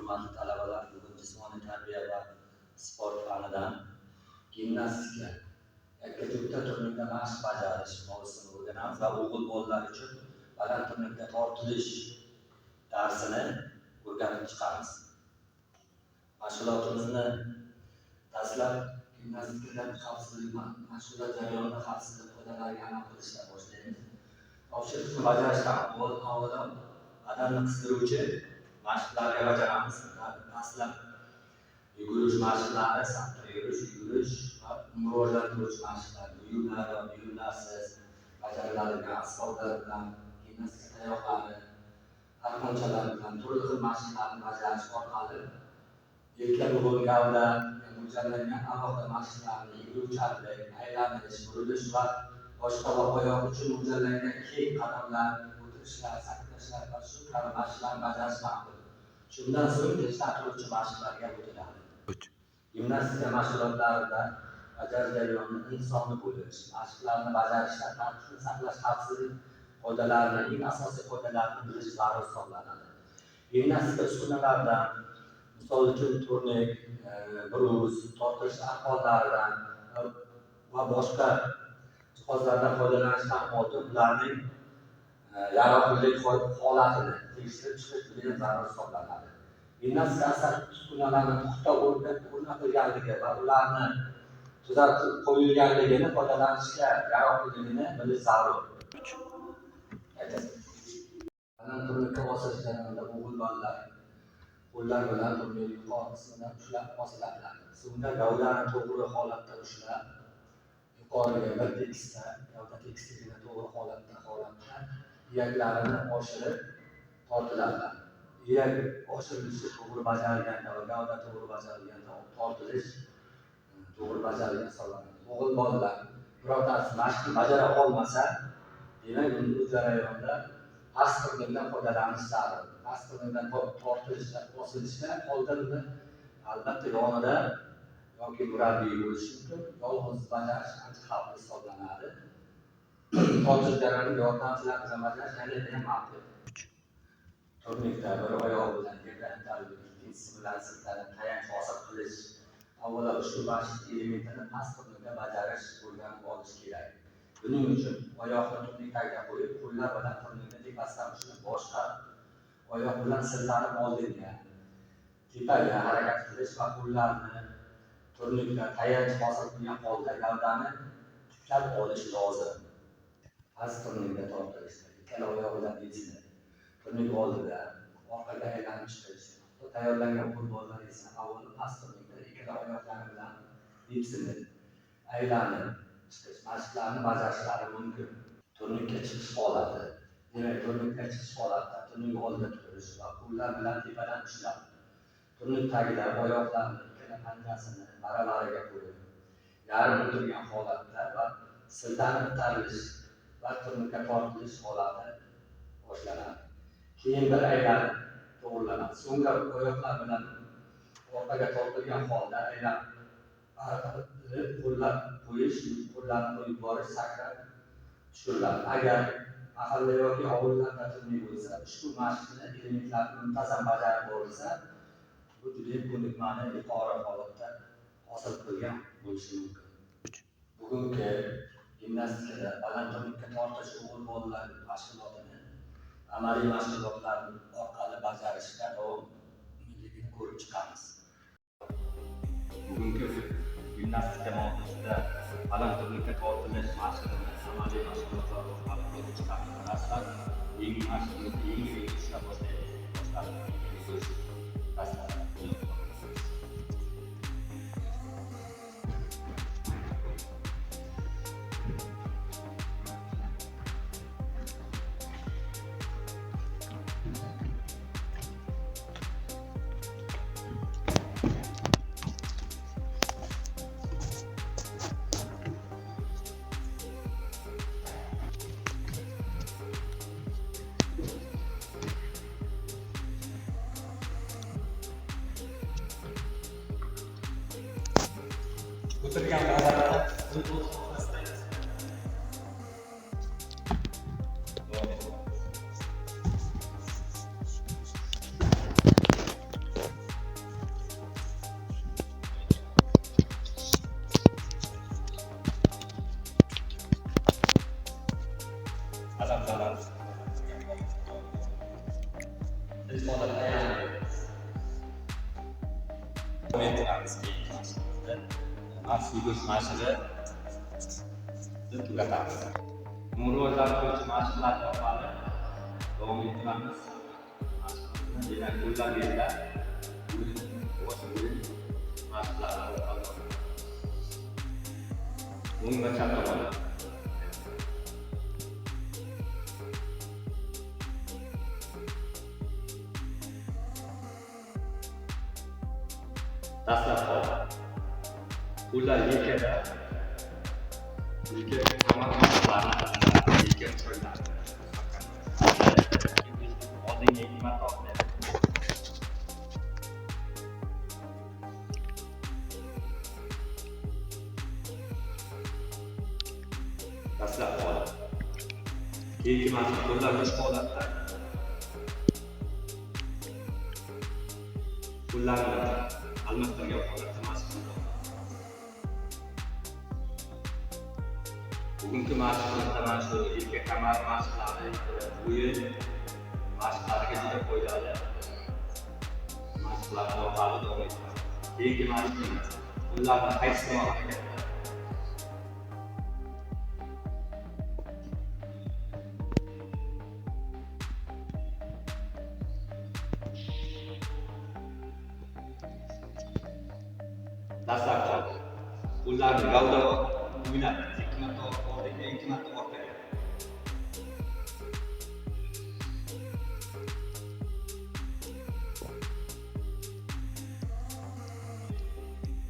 Hurmatli talabalar, bugun jismoniy tarbiya va sport fanidan gimnastika yakka-juftda turnikda mashq bajarish mavzusini o'rganamiz va o'g'il bolalar uchun baland turnikda tortilish darsini o'rganib chiqamiz. Mashg'ulotimizni dastlab gimnastikadan xavfsizlik mashg'ulot jarayonida xavfsizlik qoidalariga amal qilishdan boshlaymiz. Topshiriqni bajarishdan avvalo badanni qizdiruvchi mashqlarga bajaramiz. Dastlab yugurish mashqlari, safda yurish, yugurish va rivojlantiruvchi mashqlar, buyumlar va buyumlarsiz bajariladigan asboblar bilan, gimnastika tayoqlari, arqonchalar bilan turli xil mashqlarni bajarish orqali yelka, bo'g'in, gavda mo'ljallangan alohida mashqlarni yuguruvchanlik, aylanish, burilish va boshqa va oyoq uchun mo'ljallangan keng qadamlar, o'tirishlar, sakrashlar va shu kabi mashqlarni bajarish ma'qul. Shundan so'ng tinchlantiruvchi mashqlarga o'tiladi. Gimnastika mashg'ulotlarida bajarish jarayonida insonni bo'lish, mashqlarni bajarishda tartibni saqlash, xavfsizlik qoidalarini, eng asosiy qoidalarni bilish zarur hisoblanadi. Gimnastika uskunalaridan, misol uchun turnik, brus, tortilish arqonlaridan va boshqa jihozlardan foydalanishdan oldin ularning yaroqlilik holatini tekshirib chiqish juda zarur hisoblanadi. Gimnastika uskunalarini puxta o'rnatilganligi va ularni tuzatib qo'yilganligini, foydalanishga yaroqliligini bilish zarur. Baland turnikka osilish jarayonida o'g'il bolalar qo'llar bilan turnik yuqori qismidan ushlab osiladilar. So'ngra gavdani to'g'ri holatda ushlab, yuqoriga bir tekisda, gavda tekisligini to'g'ri holatda iyaklarini oshirib tortiladilar. Iyak oshirilishi to'g'ri bajarilganda va gavda to'g'ri bajarilganda tortilish to'g'ri bajarilgan hisoblanadi. O'g'il bolalar birortasi mashqni bajara olmasa, demak bu jarayonda past turnikdan foydalanish zarur. Past turnikdan tortilishda, osilishda oldin uni albatta yonida yoki murabbiy bo'lishi mumkin. Yolg'iz bajarish ancha xavfli hisoblanadi. Tortilish jarayonida yordamchilar bilan bajarish yanada ham ma'qul. Turnikda bir oyog'i bilan yerdan intalib, ikkinchisi bilan siltanib tayanch hosil qilish, avvalo ushbu mashq elementini past turnikda bajarish o'rganib olish kerak. Buning uchun oyoqni turnik tagiga qo'yib, qo'llar bilan turnikni tepasidan ushlab, boshqa oyoq bilan siltanib oldinga, tepaga harakat qilish va qo'llarni turnikda tayanch hosil qilgan holda gavdani tiklab olish lozim. Past turnikda tortilishda ikkala oyoq bilan besinib, turnik oldida orqaga aylanib chiqish. Tayyorlangan o'g'il bolalar esa avvalo past turnikda ikkala oyoqlari bilan depsinib, aylanib chiqish mashqlarni bajarishlari mumkin. Turnikka chiqish holati. Demak, turnikka chiqish holatida turnik oldida turish va qo'llar bilan tepadan ushlab, turnik tagida oyoqlarni ikkala panjasini baravariga qo'yib, yarim o'tirgan holatda va siltanib itarilish va turnikka tortilish holati boshlanadi. Keyin bir aylanib to'g'rilanadi. So'ngra oyoqlar bilan orqaga tortilgan holda aylanib qo'llar qo'yish, qo'llarni qo'yib borish, sakrab tushiriladi. Agar mahalla yoki ovullarda turnik bo'lsa, ushbu mashqni elementlarni muntazam bajarib borilsa, bu juda ko'nikmani yuqori holatda hosil qilgan bo'lishi mumkin. Bugungi gimnastikada baland turnikka tortish o'g'il bolalar mashg'ulotini amaliy mashg'ulotlar orqali bajarishda davomiyligini ko'rib chiqamiz. Bugungi gimnastika mavzusida baland turnikka tortilish mashqini amaliy mashg'ulotlar orqali ko'rib chiqamiz. Dastlab yengil mashqni yengil ishlab boshlaymiz. Dastlab o'tirgan holatda Tayanamiz. Davom ettiramiz keyingi mashqimizda. Nafs yugurish mashqini tugatamiz. Rivojlantiruvchi mashqlar orqali davom ettiramiz. Mashqimizni demak qo'llar yerda, bosh bo'yin mashqlari orqali. O'ng va chap tomondan. Dastlab holat. Qo'llar yelkada, yelka kamar mashqlarini yelka cho'llar. Oldinga 2 marta otlaymiz. Dastlab holat. Keyingi mashq qo'llar bo'sh holatda. Qo'llarni almashtirgan holatda mashq qilamiz. Bugungi mashqimizda mana shu yelka kamar mashqlari, bo'yin mashqlariga juda foydali mashqlar orqali davom etamiz. Keyingi mashqimiz qo'llarni qaysi tomon harakatda. Dastlab qoldi. Qo'llarni gavda o'ynab, 2 marta oldinga, 2 marta orqaga.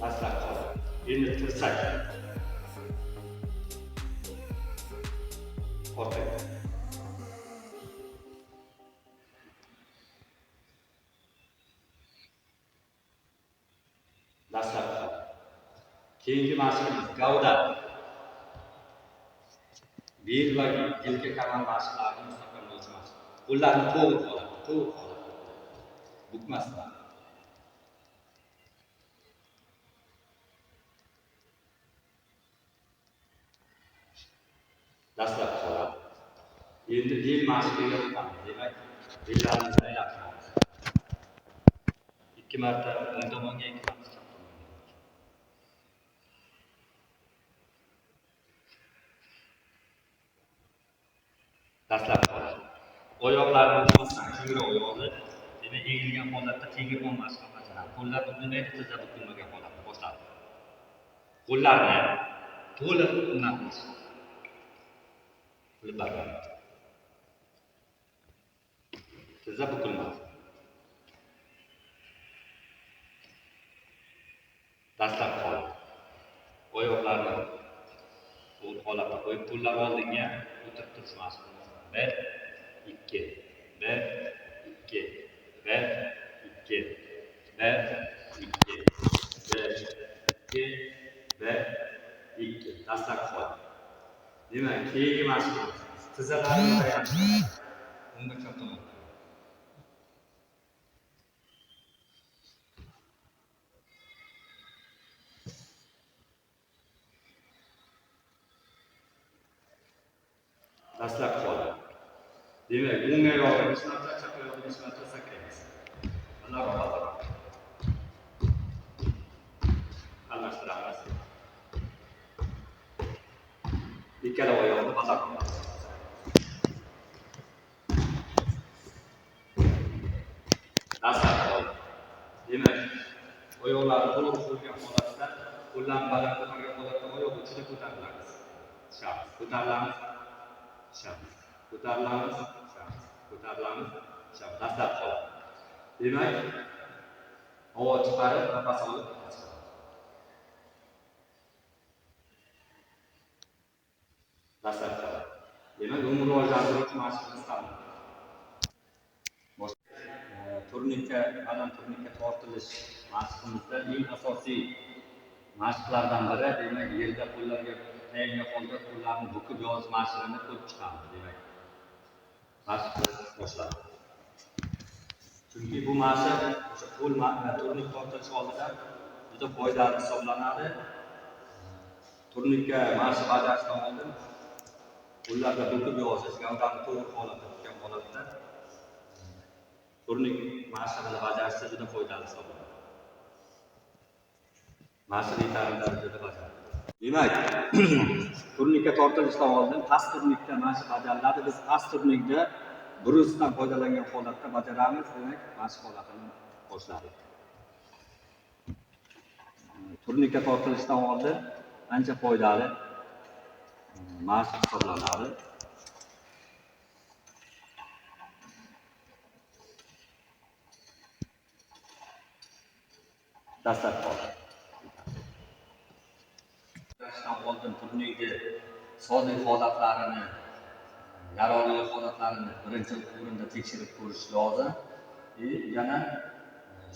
Dastlab qoldi. Endi tirsak. Orqaga. Dastlab qoldi. Keyingi mashqimiz gavda. Bel va yelka kamar mashqlarini mustahkamlovchi mashq. Qo'llarni to'g'ri holatda, to'g'ri holatda. Bukmasdan. Dastlab holat. Endi bel mashqiga o'tamiz. Demak, bellarimizni aylantiramiz. 2 marta o'ng tomonga, 2 marta chap tomonga. Dastlab holat. Oyoqlarni bukmasdan kengroq yozib, demak egilgan holatda tegirmon mashqi bajaramiz. Qo'llar bukilmaydi, tizza bukilmagan holatda boshladi. Qo'llarni to'liq o'rnatamiz. Qilib barkamadi. Tizza bukilmadi. Dastlab holat. Oyoqlarni to'g'ri holatda qo'yib, qo'llar oldinga o'tirib turish mashqi. 1 2 1 2 1 2 1 2 1 2 1 2. Dastlab holat. Demak, keyingi mashqimiz tizzalarni tayantiramiz. O'ng va chap tomonga. Dastlab holat. Demak, o'ng oyog'ni 5 marta, chap oyog'ni 5 marta sakraymiz. Almashtiramiz. Ikkala oyoqni baland. Dastlab holat. Demak, oyoqlarni to'liq qo'ygan holatda, qo'llarni baland ko'targan holatda oyoq uchida ko'tarilamiz. Tushamiz, ko'tarilamiz, tushamiz, ko'tarilamiz, tushamiz, ko'tarilamiz, tushamiz. Dastlab holat. Demak, havo chiqarib, nafas olib, nafas chiqarib. Dastlab holat. Demak, umr rivojlantiruvchi mashqimiz tamom. Turnikka, baland turnikka tortilish mashqimizda eng asosiy mashqlardan biri, demak, yerda qo'llarga tayangan holda qo'llarni bukib yozish mashqini ko'rib chiqamiz. Demak, mashqni boshladi. Chunki bu mashq o'sha qo'l turnik tortilish oldida juda foydali hisoblanadi. Turnikka mashq bajarishdan oldin qo'llarda bukib yozish, gavdani to'g'ri holatda tutgan holatda Turnik mashqini bajarishda juda foydali hisoblanadi. Mashq yetarli darajada bajariladi. Demak, turnikka tortilishdan oldin past turnikda mashq bajariladi. Biz past turnikda brusdan foydalangan holatda bajaramiz. Demak, mashq holatini boshladik. Turnikka tortilishdan oldin ancha foydali mashq hisoblanadi. Dastlabki holat. Oldin turnikni sodiq holatlarini, yaroqli holatlarini birinchi o'rinda tekshirib ko'rish lozim. Yana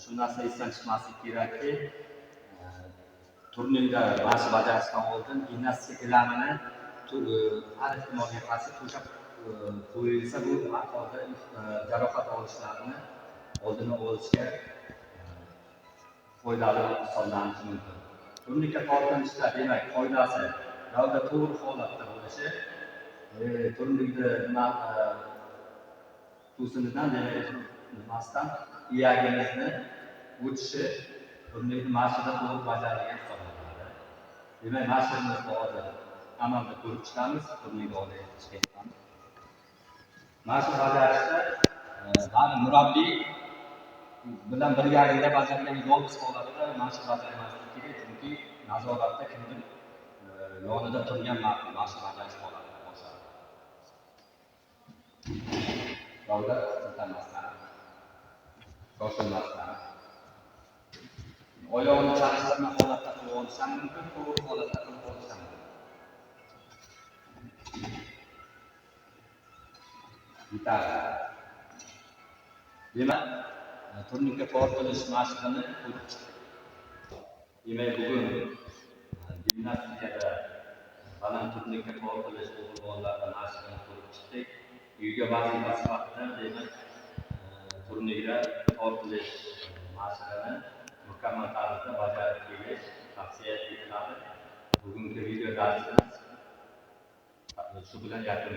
shu narsa esdan chiqmasligi kerakki, turnikda mashq bajarishdan oldin gimnastika gilamini har ehtimolga qarshi to'shab qo'yilsa, bu har holda jarohat olishlarni oldini olishga foydali hisoblanishi mumkin. Turnikka tortinishda demak foydasi gavda to'g'ri holatda bo'lishi, turnikni nima to'sinidan demak nimasidan iyagimizni o'tishi turnikni mashqida to'g'ri bajarilgan hisoblanadi. Demak, mashqimizni hozir amalda ko'rib chiqamiz, turnikni oldiga chiqyapmiz. Mashq bajarishda bari murabbiy bilan birgalikda bajargan yolg'iz holatda mashq bajarmaslik kerak, chunki nazoratda kimdir yonida turgan ma'qul mashq bajarish holatida boshlanadi. Gavda siltamasdan, shoshilmasdan, oyoqni chalishtirma holatda qilib olish ham mumkin, to'g'ri holatda qilib olish ham mumkin. Yetarli. Demak, turnikka tortilish mashqini ko'rib chiqdik. Demak, bugun gimnastikada baland turnikka tortilish o'g'il bolalarda mashqini ko'rib chiqdik. Uyga vazifa sifatida demak, turnikda tortilish mashqini mukammal tarzda bajarib kelish tavsiya etiladi. Bugungi video darsimiz shu bilan yakunlanadi.